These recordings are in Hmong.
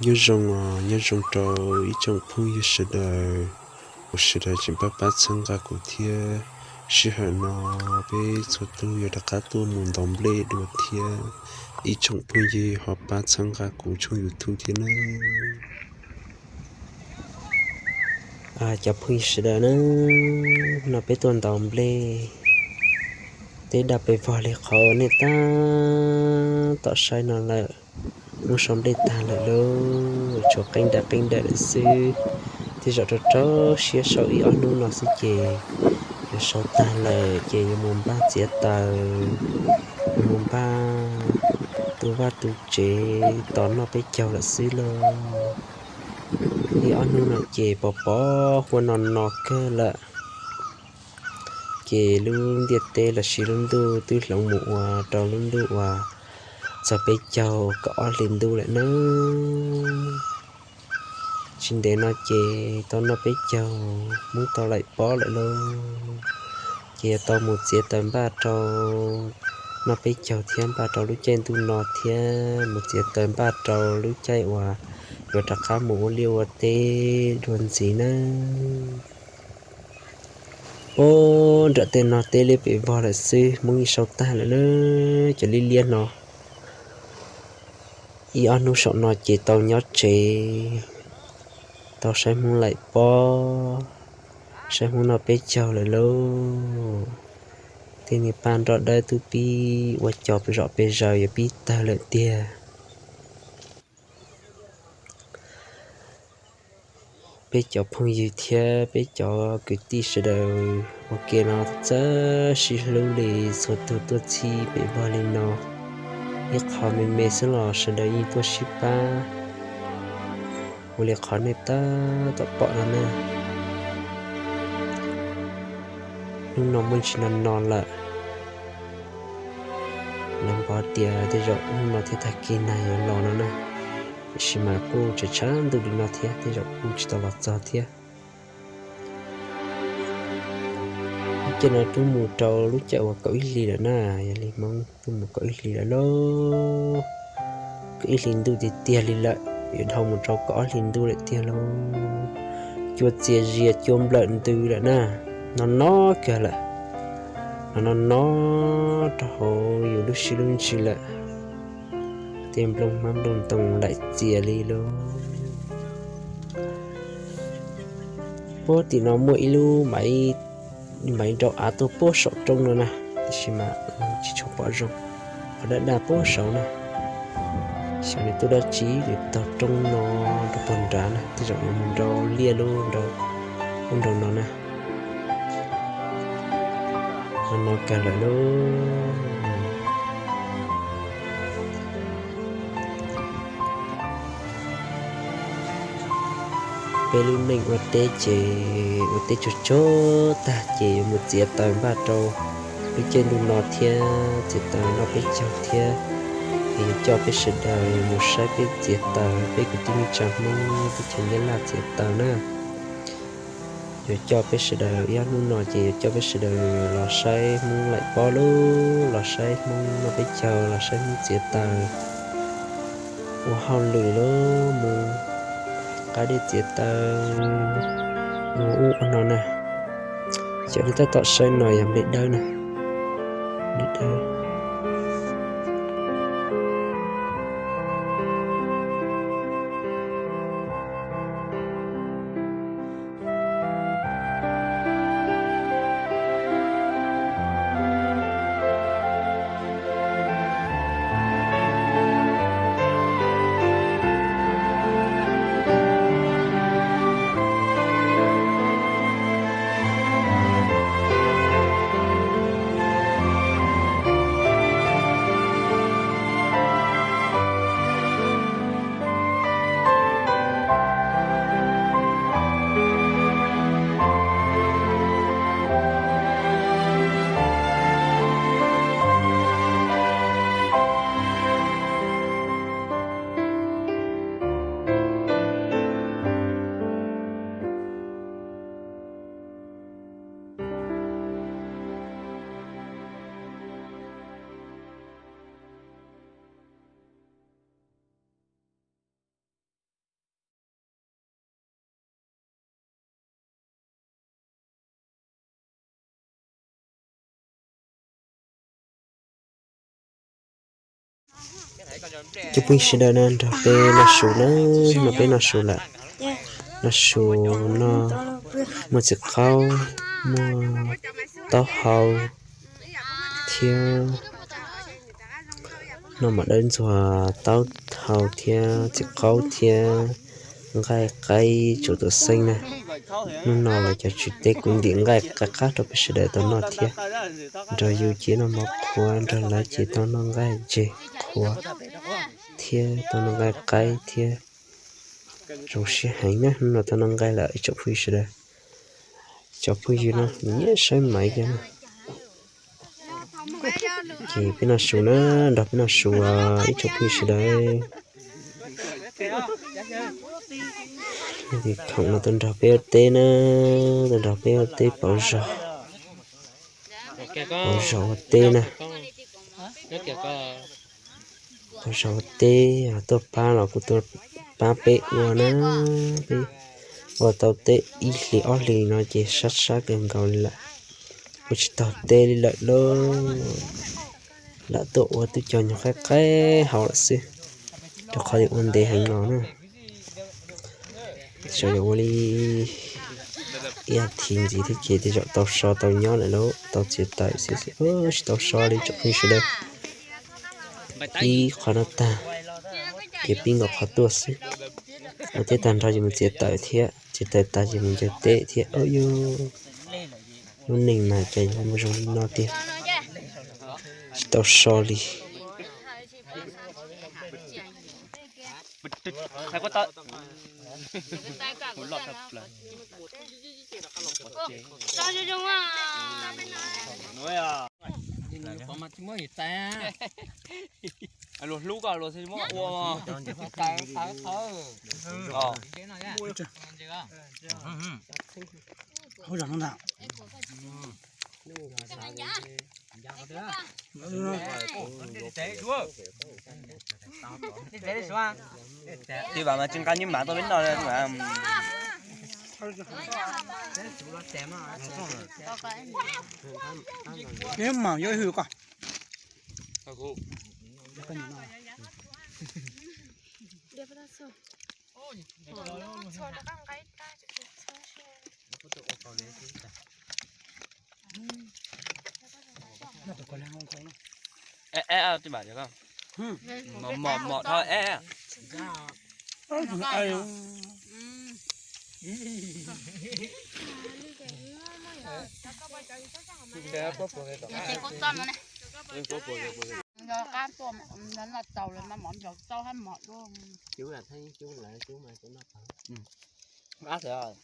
Nyob zoo, nyob zoo rau ib tsoom phooj ywg sawv daws uas sawv daws tseem pab pab txhawb nqa kuv thiab. Sij hawm no peb txhua tus yuav rov qab tuaj mus ntaus nplej dua thiab. Ib tsoom phooj ywg ho pab txhawb nqa kuv tshooj YouTube thiab nawb. Cov phooj ywg sawv daws nawb, no peb tuaj ntaus nplej, tej daj pes vog li qhov nej tab tom saib no lawm. Hnub sau nplej tag lawm lauj, tshuav qeeb dawm qeeb dawm lawm xwb. Tej zaum rau rau siab sau ib ob hnub no xwb ces yuav sau tag lawm ces yuav mus npaj txiav taws, yuav mus npaj tu vaj tu tsev tos noj peb caug lawm xwb lauj. Ib ob hnub no ces pos pos huab no no kawg lawm. Ces lub ntiaj teb los sis lub ntuj twb hloov mus ua rau lub ntuj uas txog peb caug kaum ob hlis ntuj lawm nawb. Tsis ntev no ces tau noj peb caug, Hmoob tau laim pob lawm lauj. Ces yuav tau mus txiav taws npaj rau noj peb caug thiab npaj rau lub caij ntuj no thiab mus txiav taws npaj rau lub caij uas yuav rov qab mus ua liaj ua teb dua ntxiv nawb. Puag nram tej no teb liab pes vog lawm xwb, Hmoob yeej sau tag lawm nawb. Cov liab liab no ib ob hnub saum no ces tau nyob tsev, tau saib Hmoob laim pob, saib Hmoob noj peb caug lawm lauj. Tej niag paj nroj dawb twb pib ua cos zom pes zaws yuav pib tawg lawm tiag. Peb cov phooj ywg thiab peb cov kwv tij sawv daws ua ke no txawj sib hlub li, txhua tus tuaj txhij pes vog li no, ib qho me me xwb los sawv daws yeej tuaj sib pab ua li qhov nej tab tom pom no na. Hnub no muaj ntsis no no lawm, lawv npov tias tej zaum hnub no thiab tag kis nag yuav los no na, tiam sis mas kuj tseem tshav ntuj li no thiab tej zaum kuj tsis tau los txog thiab. Lub caij no twb mus rau lub caij uas kaum ib hlis lawm na, yog li Hmoob twb mus kaum ib hlis lawm lauj. Kaum ib hlis ntuj tiag tiag li lawm, yuav dhau mus rau kaum ob hlis ntuj lawm tiag lauj. Cua txias zias cua nplawm ntws lawm na, no no kawg lawm, no no no rau hauv yus lub siab lub ntsws lawm. Tej nplooj hmab nplooj ntoos laim txias li lauj. Puag tim no muaj ib lub, mam li nrau av tuaj puag saum roob no na, tiam sis mas tsis tshua pom zoo, qhov daj daj puag saud na. Xyov nws tuaj dab tsi nws taug roob no rau puag nrad na, tej zaum yuav mus nrau liaj lub nrau, lub nrau no na. No no kawg lawm lauj. Peb lub neej ua teb ces ua teb tsuag tsuag tag ces yuav mus txiav taws npaj rau lub caij ntuj no thiab txiav taws noj peb caug thiab. Es yuav coj peb sawv daws mus saib peb txiav taws, peb kwv tij neej tsa Hmoob teb chaws Nyab Laj txiav taws na. Yuav coj peb sawv daws, ib ob hnub no ces yuav coj peb sawv daws los saib Hmoob laim pob lauj, los saib Hmoob noj peb caug, los saib Hmoob txiav taws, ua hauj lwm lauj, mus qab dej txiav taws, mus ub ua no na. Cov nej tab tom saib no yog nplej dawb na, nplej dawb. Cov phooj ywg sawv daws no nrog peb noj su na, no peb noj su lawm. Noj su no muaj txiv qaub, muaj taub hau thiab, noj mam dawb ntxuag taub hau thiab txiv qaub thiab nqaij qaib tsuas tuam xeeb na. Hnub no lawv cov tswv teb kuv ntim nqaij qab qab rau peb sawv daws tau noj thiab. Nrog yus ces noj mov qhuav, nrog lawv ces tau noj nqaij ntse qhuav thiab tau noj nqaij qaib thiab. Zoo siab heev na, hnub no tau noj nqaij lawm ib tsoom phooj ywg sawv daws. Cov phooj ywg no nyiam saib maiv kiag na. Ces peb noj su na, nrog peb noj su ib tsoom phooj ywg sawv daws. Khoom no tuaj nrog peb ua teb na, tuaj nrog peb ua teb pauv zog, pauv zog ua teb na. Pauv zog ua teb, tuaj pab los kuj tuaj pab peb ua na. Peb ua tau teb ib hlis ob hlis no ces sab sab kawg nkaus li lawm, ua tsis tau teb li lawm lauj. Lam tuaj ua twb cog nyuag qaib qaib hauv lawm xwb, rau qhov tias ua ntev heev los na. Sawv daws ua li ib as thiv ntxiv thiab ces tej zaum tau so tau nyob lawm lauj, tau txiav tawm xwb xwb, tsis tau so li tsoom phooj ywg sawv daws. Pib qhov no tag ces pib nkaus qhov tuaj xwb. Ua teb tag nrho ces mus txiav tawm thiab, txiav tawm tag ces mus ncaws teb thiab. Au yog, lub neej mas cas yuav muaj zoo li no tiag, tsis tau so li. Luag hlub koj luag thiaj muab ua. Hauv zog no ntag. Tib vam mas tsis nqa nyuj mam tuaj peb noj li. Nyuj mam yuav hwj koj. Eb eb, tij mam, mom mom dhau eb. Qab tuaj no tau lawm mas mov nplaum tau hab mom dua. Cub lam thaij cub lawv cub mas cov noj tau.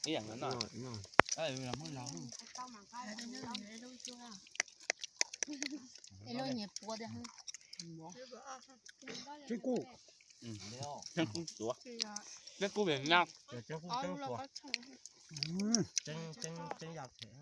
Ib yam no no. Tseeb kub, tseeb kub tuav, tseeb kub Việt Nam. Tseeb, tseeb, tseeb yam them.